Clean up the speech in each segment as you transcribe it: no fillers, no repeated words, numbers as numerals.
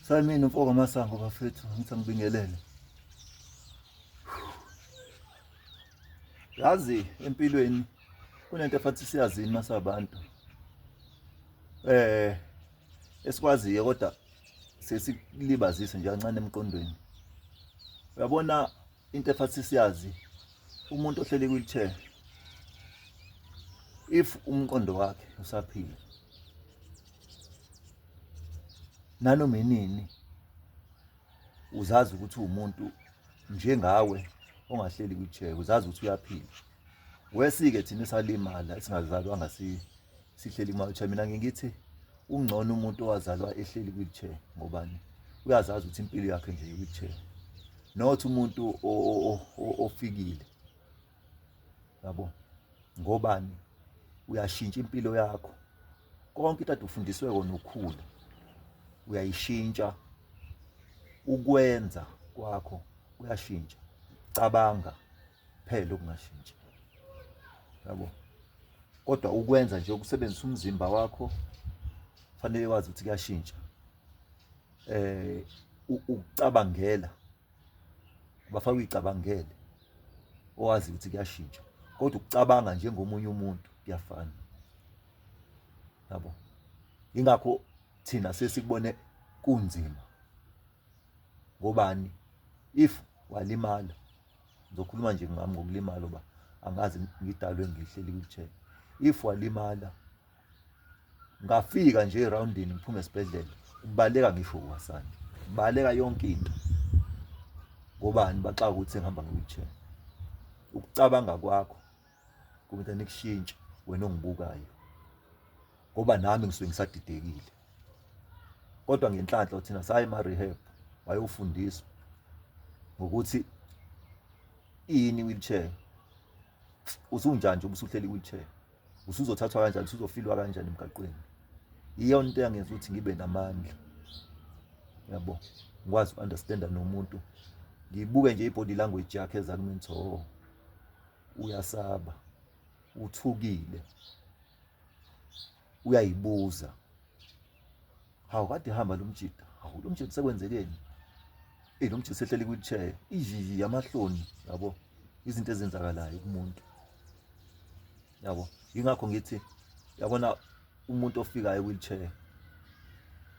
Sayimina umfo kaMasango bafethu, ngithi angibingelele. Yazi empilweni kunento efathi siyazini masabantu. Eh esikwaziyo kodwa sesikulibazise nje kancane emqondweni. Uyabona into efathi siyazi umuntu ohleli wheelchair if umqondo wakhe usaphila nanoma inini uzazi ukuthi uwumuntu njengawe ongahleli kwi-chair, uzazi ukuthi uyaphila. Wesike thina esalimala esingazalwanga sihleli kuma-wheelchair. Mina ngingithi ungcono umuntu owazalwa ehleli kwi-wheelchair, ngobani? Uyazazi ukuthi impilo yakhe nje i-wheelchair, not umuntu ofikile, yabo. Ngobani? Uyashintsha impilo yakho konke, into ade ufundiswe kona ukhula uyayishintsha, ukwenza kwakho kuyashintsha, cabanga phela okungashintsha, yabo. Kodwa ukwenza nje, ukusebenzisa umzimba wakho, fanele wazi ukuthi kuyashintsha. Ukucabangela, bafake uyicabangele owazi ukuthi kuyashintsha, kodwa ukucabanga njengomunye umuntu kuyafana, yabo. Ingakho thina sesikubone kunzima. Ngobani? If walimala, ngizokhuluma nje ngami ngokulimala, oba angazi ngidalwe ngihleli wheelchair. If walimala, ngafika nje eroundini, ngiphume esibhedlela, ubaleka ngisho uwasana, baleka yonke into. Ngobani? Baxaka ukuthi sengihamba nge-wheelchair. Ukucabanga kwakho kumele nikushintshe wena ongibukayo, ngoba nami ngisuke ngisadidekile. Kodwa ngenhlanhla thina saya ema-rehab, wayofundiswa ngokuthi iyini i-wheelchair, usunjani nje ubusuhleli i-wheelchair, usuzothathwa kanjani, usuzofilwa kanjani emgaqweni. Iyona into eyangenza ukuthi ngibe namandla, yabo, ngikwazi uku-understanda nomuntu, ngibuke nje i-body language yakhe eza kumina ukuthi oh, uyasaba, uthukile, uyayibuza, hawu, kade ehamba lo mjida, hawu, lo mjida sekwenzekeni, eh lo mjida sehleli kwi-wheelchair, iyi amahloni, yabo, izinto ezenzakalayo kumuntu, yabo. Ingakho ngithi yabona umuntu ofikayo e-wheelchair,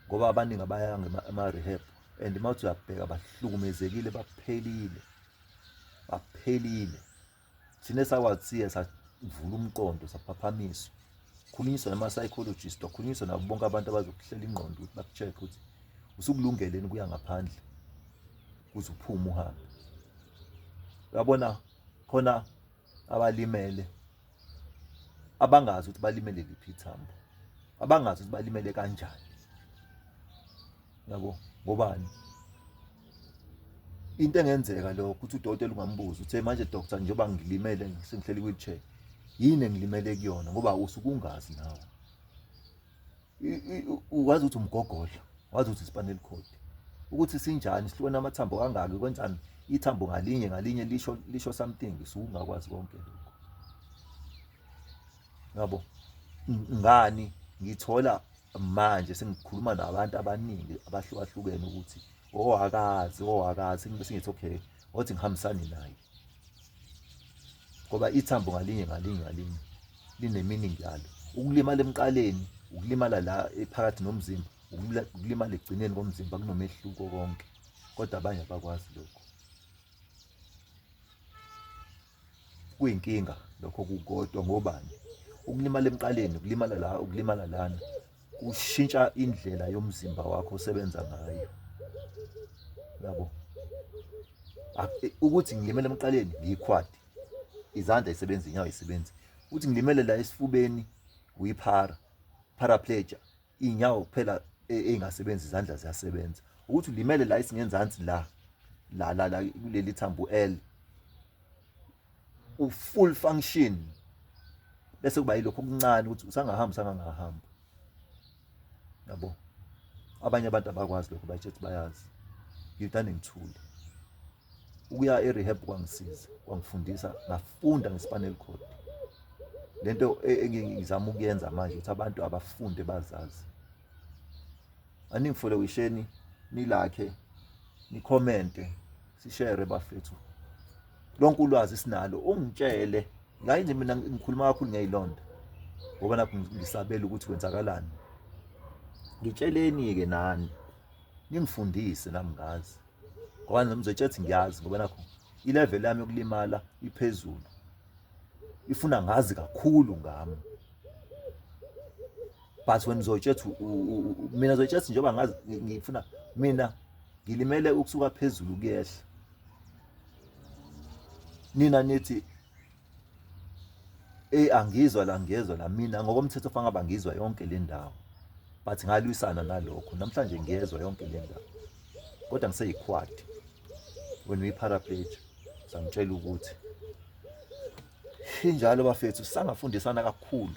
ngoba abaningi abayanga ema-rehab, and uma uthi uyabheka bahlukumezekile, baphelile, baphelile. Thina esakwazi siye savula umqondo, saphaphamiswa, khulunyiswa nama-psychologist, wakhulunyiswa nabo bonke abantu abazokuhlela ingqondo ukuthi baku-check ukuthi usukulungeleni ukuya ngaphandle kuze uphume uhambe. Uyabona khona abalimele abangazi ukuthi balimele liphi ithambo, abangazi ukuthi balimele kanjani, yabo. Ngobani? Into engenzeka lokho ukuthi udokotela ungambuza uthe, manje doctor, njengoba ngilimele sengihleli wheelchair, yini engilimele kuyona? Ngoba usuke ungazi nawe, wazi ukuthi umgogodla, wazi ukuthi spinal cord ukuthi sinjani, sihlukene amathambo kangaki, kwenzani, ithambo ngalinye ngalinye lisho something, usuke ungakwazi konke lokho, yabo. Ngani ngithola manje sengikhuluma nabantu abaningi abahlukahlukene ukuthi oh, akazi, oh, akazi, ngibe sengithi okay, othi ngihambisane naye, ngoba ithambo ngalinye ngalinye ngalinye line meaning yalo. Ukulimala emqaleni, ukulimala la phakathi nomzimba, ukulimala ekugcineni komzimba, kunomehluko konke, kodwa abanye abakwazi lokho. Kuyinkinga lokho kukodwa. Ngobani? Ukulimala emqaleni, ukulimala la, ukulimala lana, kushintsha indlela yomzimba wakho osebenza ngayo, yabo. Ukuthi ngilimele emqaleni, ngiyikhwadi, izandla isebenza, inyawo isebenzi. Ukuthi ngilimele la esifubeni, uyiphara paraplegia, inyawo kuphela engasebenzi, izandla ziyasebenza. Ukuthi ulimele la isingenzansi la la la la kuleli thambo L, u full function, bese kuba yilokho okuncane ukuthi usangahamba, usangangahamba, yabo. Abanye abantu abakwazi lokho, batshethi bayazi. Ngidane ngithule. Ukuya e-rehab kwangisiza, kwangifundisa, ngafunda nge-spinal cord. Lento engizama ukuyenza manje ukuthi abantu abafunde bazazi. Aningifollowisheni. Nilakhe, nikhomente, sishare bafethu. Lonke ulwazi sinalo, ungitshele. Ngayi nje mina ngikhuluma kakhulu ngeyilonda. Ngoba nakho ngisabela ukuthi kwenzakalani. Ngitsheleni ke nani. Ningifundise nami ngazi. Ngoba nami ngizotshela ngiyazi ngoba nakho ilevel yami yokulimala iphezulu. Ifuna ngazi kakhulu ngami. But wena uzotshetha mina uzotshetha njengoba ngazi ngifuna mina ngilimele ukusuka phezulu kuyehla. Nina nithi eh angizwa la ngiyezwa la mina ngokomthetho fanele ngaba ngizwa yonke le ndawo. But ngalwisana nalokho namhlanje ngiyezwa yonke le ndawo. Kodwa ngiseyikhwadi. Wena uyiparaplegic. Sangitshela ukuthi injalo bafethu sangafundisana kakhulu.